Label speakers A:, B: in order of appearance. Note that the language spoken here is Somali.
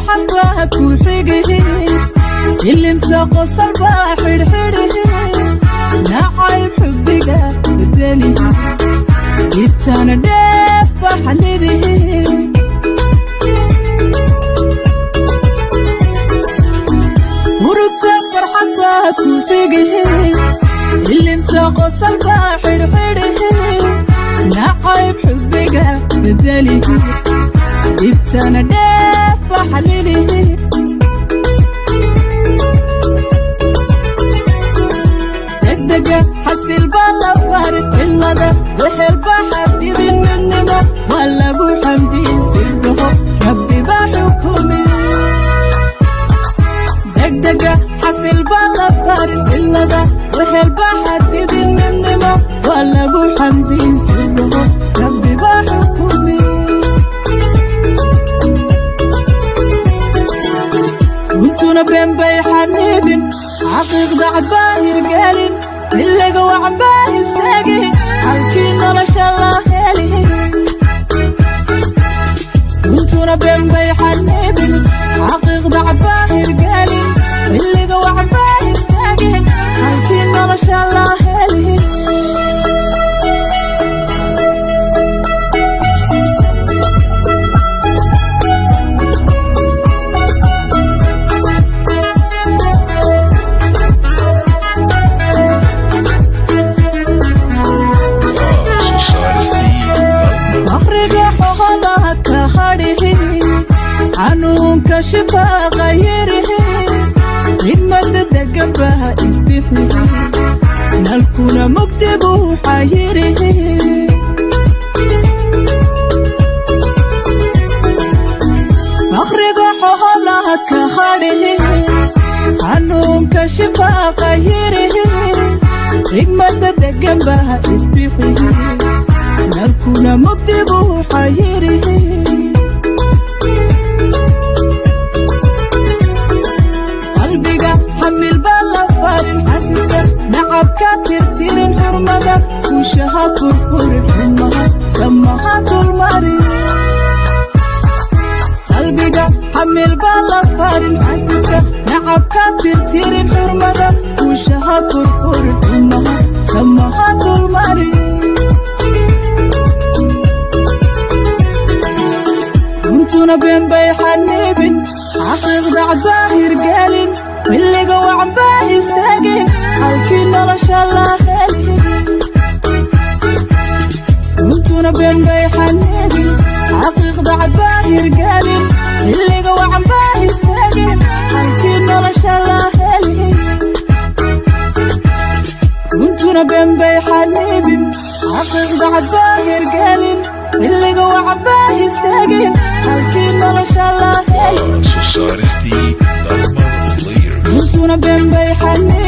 A: Farxad baa ku xigihi, ilinta qosol baa xidhxidhihi, nacayb xubbiga bedelihi, dhibtana dheef baa xalidihi. Murugta farxad baa ku xigihi, ilinta qosol baa xidhxidhihi, nacayb xubbiga bedelihi, dhibtana dheef baa xalidihi. Degdega xasil baa la barin, cilada wehel baa xadidin, midnimo waa lagu xamdiyin, sirdaho Rabbi baa xukumi. Degdega xasil baa la barin, cilada wehel baa xadidin, midnimo waa lagu xamdiyin, sirdaho Rabbi baa xukumi. Runtuna been bay xaniibin, xaqiiqda cad baa hirgelin, xilliga wacan baa istaagi, halkii nolosha la heli. Runtuna been bay xaniibin, xaqiiqda cad baa hirgelin, xilliga wacan baa istaagi, halkii nolosha la heli.
B: Waa soo saaristii Dalmar.
A: Afriga xoqolaha ka hadhihi, xanuunka shifaaqa yirihi, xigmada degan baa idbixihi, nalkuna mugdi buu xayirihi. Afriga xoqolaha ka hadhihi, xanuunka shifaaqa yirihi, xigmada degan baa idbixihi, nalkuna mugdi buu xayirihi. Qalbiga xamil baa la farin, xasidka nacabka tirtirin, xurmada kushaha furfurin, xumaha samaha dulmarin. Qalbiga xamil baa la farin, xasidka nacabka tirtirin, xurmada kushaha furfurin, xumaha samaha dulmarin. Runtuna been bay xaniibin, xaqiiqda cad baa hirgelin, xilliga wacan baa istaagin, halkii nolosha la heli. Runtuna been bay xaniibin, xaqiiqda cad baa hirgelin, xilliga wacan baa istaagin, halkii nolosha la heli. Runtuna been bay xaniibin, xaqiiqda cad baa hirgelin, xilliga wacan baa istaagin, halkii nolosha la heli.
B: Waa soo saaristii Dalmar Lyrics.
A: Runtuna been bay xaniibin.